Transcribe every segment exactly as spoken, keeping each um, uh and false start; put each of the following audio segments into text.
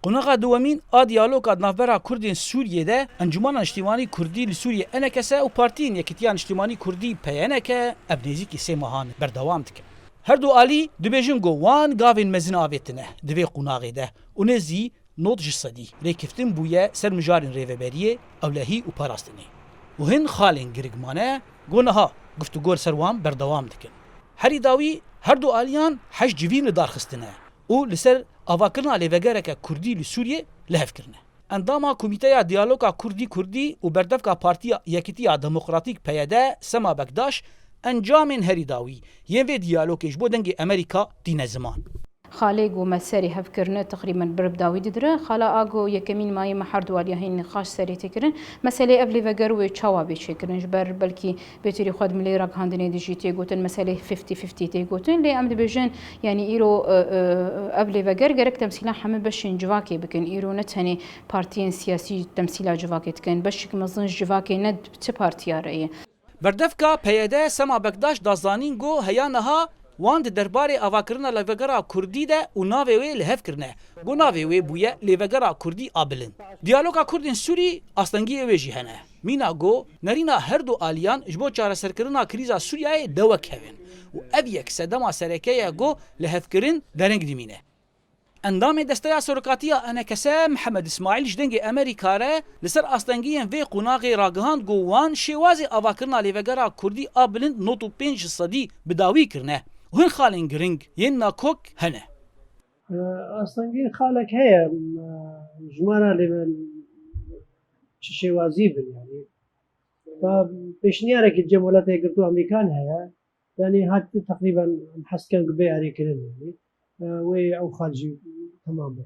Qonaxa duwemîn a diyaloga di navbera Kurdên Sûriyê de Encûmena Niştimanî Kurdî li Sûriyê, E N K S, û Partiyên Yekîtiya Niştimanî Kurdî, P Y N K, ev nêzîkî sê mehan berdewam dikin. Her du alî dibêjin ku wan gavên mezin avêtine di vê qonaxê de û nêzî nod ji sedî rêkeftin bûye ser mijarên rêveberiyê, ewlehî û parastinê. Û hin xalên giring mane ku niha guftûgo li ser wan berdewam dikin. Herî dawî her du aliyan heşt civîn li dar xistine û li ser avakirina lêvegereke Kurdî li Sûriyê li hev kirine. Endama Komîteya Diyaloga Kurdî-Kurdî û berdevka Partiya Yekîtiya Demokratîk, P Y D, Sema Bekdaş, encamên herî dawî yên vê diyalogê ji bo Dengê Amerîka tîne ziman. Xalê ku me serê hev kirine, teqrîben bir bi dawî didire. Xala a ku yekemîn mayê me her du aliya hîn nîqaş serê tê kirin. Meselê ev lêveger wê çawa bê çêkirin? Ji ber belkî bêtirî xwe di milê ragihandinê de jî tê gotin, meselê fifty fifty tê gotin. Lê em dibêjin, yanî îro, e, e, ev lêveger gerek temsîla hemû beşên civakê bikin. Îro ne tenê partiyên siyasî temsîla civakê dikin. Beşek mezin ji civakê ne çi partiya re ye. Berdevka P Y D Sema Bekdaş da zanîn ku heya niha wan di derbarê avakirina lêvegera Kurdî de û navê wê li hev kirine. Ku navê wê bûye lêvegera Kurdî a bilind. Diyaloga Kurdên Sûrî astengiyê wê jî hene. Mîna ku nerîna her du aliyan ji bo çareserkirina krîza Sûriyeyê dewek hev in û ev yek sedema sereke ye ku li hevkirin dereng dimîne. Endamê Desteya Serokatiya E N K S, Mihemed Îsmaîl, ji Dengê Amerîka re li ser astengiyên vê qonaxê ragihand ku wan şêwazê avakirina lêvegera Kurdî a bilind nod û pênc ji sedî bi dawî kirine û hin xalên giring yên nakok hene. Astengiyên xalek heye, jimara lê çi şêwazî bin, yanî. Pêşniyarek li cem Welatê Yekgirtû Amerîkan heye. Yanî hat teqrîben em hez dikin ku bê erêkirin, yanî, e, wê ew xal jî temam be.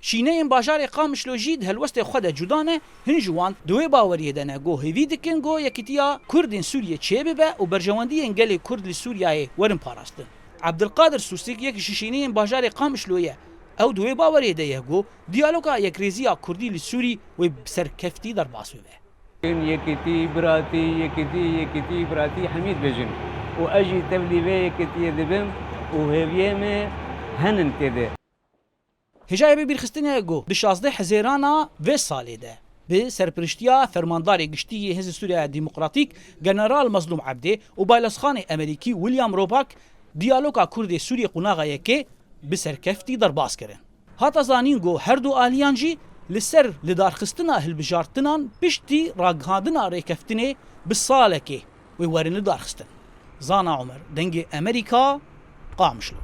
Şîneyên bajarê Qamişlo jî di helwestê xwe de cuda ne, hin ji wan di wê baweriyê de ne ku hêvî dikin ku yekîtiya Kurdên Sûriyê çêbibe û berjewendiyên gelê Kurd li Sûriyeyê werin parastin. Ebdilqadir Sûsik yek ji şîneyên bajarê Qamişlo ye. Ew di wê baweriyê de ye ku diyaloga yekrêziya Kurdî li Sûrî wê bi serkeftî derbas bibe. Yekîtî, biratî, yekîtî, yekîtî, biratî hemî dibêjin. Û ez jî tevlî vê yekîtiyê dibim û hêviyê me henin tê de. Hêjayê bibîrxistinê ye ku di şazdeh Hezêrana vê salê de bi serpiriştiya Fermandarê Giştî yê Hêzên Sûriya Demokratîk General Mezlûm Ebdê û Baylozxanê Amerîkî William Roback diyaloga Kurdê Sûrî qonaxa yekê bi serkeftî derbas kirin. Hate zanîn ku her du aliyan jî li ser lidarxistina hilbijartinan piştî ragihandina rêkeftinê bi salekê wê werin lidarxistin. Zana Omer, Dengê Amerîka, Qamişlo.